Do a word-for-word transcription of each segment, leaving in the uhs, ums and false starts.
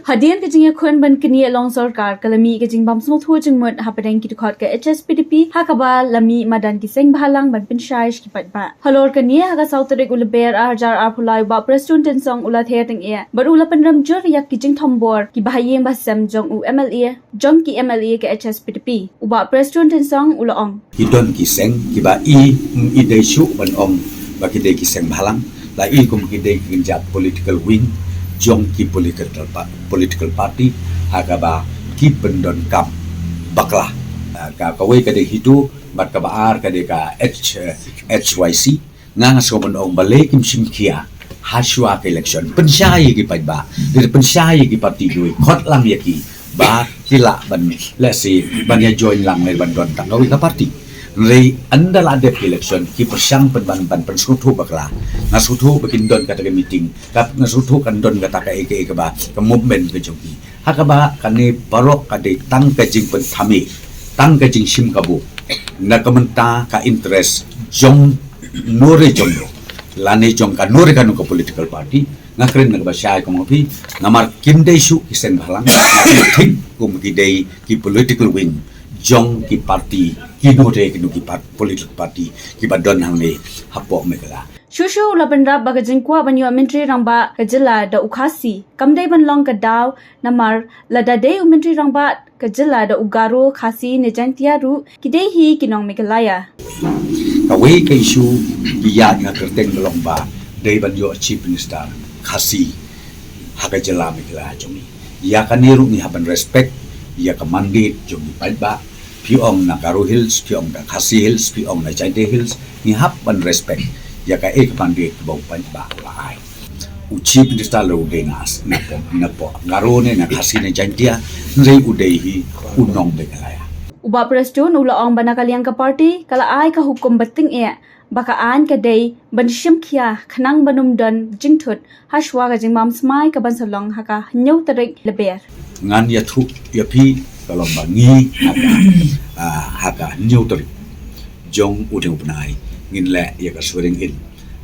Hadien ka jingïakhun ban knieh long sorkar, ka la mih ka jingbam sngewthuh jingmut hapdeng ki dkhot ka H S P D P, ha kaba la mih madan ki seng bhalang ban pynshai sha ki paidbah. Halor kane, ha ka saw tarik u Lber ar hajar arphew lai, u Bah Prestone Tynsong u la ther tyngeh bad u la pynrem jur ïa ki jingthombor ki bahaïing bahasem jong u M L A, jong ki M L A ka H S P D P. U Bah Prestone Tynsong u la ong: Ki don ki seng kiba i, i dei shuh ban ong ba ki dei ki seng bhalang, la i kum ki dei ki kynja political wing jong ki political pa-, political party, ha kaba ki pyndonkam bakla. Ah, ka, kawei ka dei HITO, bad kaba ar ka dei ka H, H Y C. Nga, nga sngewbha ban ong balei kim shim khia ha shuwa ka election. Pynshai ïa ki paidbah, pynshai ïa ki party kiwei, khot lang ïa ki ba ki lah ban, let's say, ban ïa join lang ne ban don tang kawei ka party. Hynrei ynda la dep ka election ki pyrshang pyn ban, ban pynsngewthuh bakla. Nga sngewthuh ba kin don kata ka meeting, ka, nga sngewthuh kan don kata ka, ka, ka ba, ka movement ka jong ki. Ha kaba kane baroh ka dei tang ka jingpynthame, tang ka jingshim kabu na ka bynta ka interest jong no re jong no, lane jong kano re kano ka political party. Nga kren na kaba shai, kum nga ong ïa phi, namar kim dei shuh ki seng bhalang, thik kum ki dei ki political wing jong ki party, kino re kino ki par-, political party kiba don hangne hapoh Meghalaya. Shuh shuh u la bynrap ba ka jingkwah ban ïoh Myntri Rangbah ka jylla da u Khasi kam dei ban long ka daw, namar lada dei u Myntri Rangbah ka jylla da u Garo, Khasi ne Jaintia ruh, ki dei hi ki nong Meghalaya. Kawei ka issue ba ïa nga kyrteng ka long ba dei ban ïoh Chief Minister Khasi ha ka jylla Meghalaya jong ngi. Ïa kane ruh ngi hap ban respect ïa ka mandate jong ki paidbah. Phi ong na Garo Hills, phi ong na Khasi Hills, phi ong na Jaintia Hills, ngi hap ban respect ïa kaei ka mandate kaba u paidbah u la ai. U Chief Minister la u dei na, napoh, napoh Garo ne na Khasi ne Jaintia, hynrei u dei hi u nong Meghalaya. U Bah Prestone u la ong ba na ka liang ka party ka la ai ka hukum ba tyngeh ba ka aiñ ka dei ban shim khia khnang ban ym don jingthut ha shuwa ka jingbam smai ka ban sa long ha ka hynñiew tarik Lber. Ngan ïathuh ïa phi ka long ba ngi ha ka, ah, ha ka hynñiew tarik jong une u bnai ngin leh ïa ka swearing in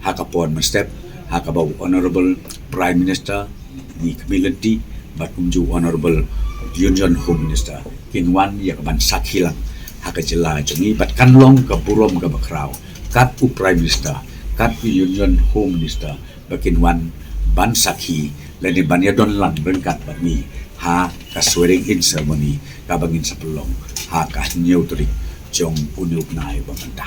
ha ka por mynstep, ha kaba u Honorable Prime Minister, ngi khmih lynti, bad kumjuh u Honorable Union Home Minister kin wan ïa ka ban sakhi lang ha ka jylla jong ngi, bad kan long ka burom kaba khraw kat u Prime Minister, kat u Union Home Minister ba kin wan ban sakhi lane ban ïadon lang ryngkat bad ngi ha ka swearing in ceremony kaba ngin sa pynlong ha ka hynñiew tarik jong une u bnai ba mynta.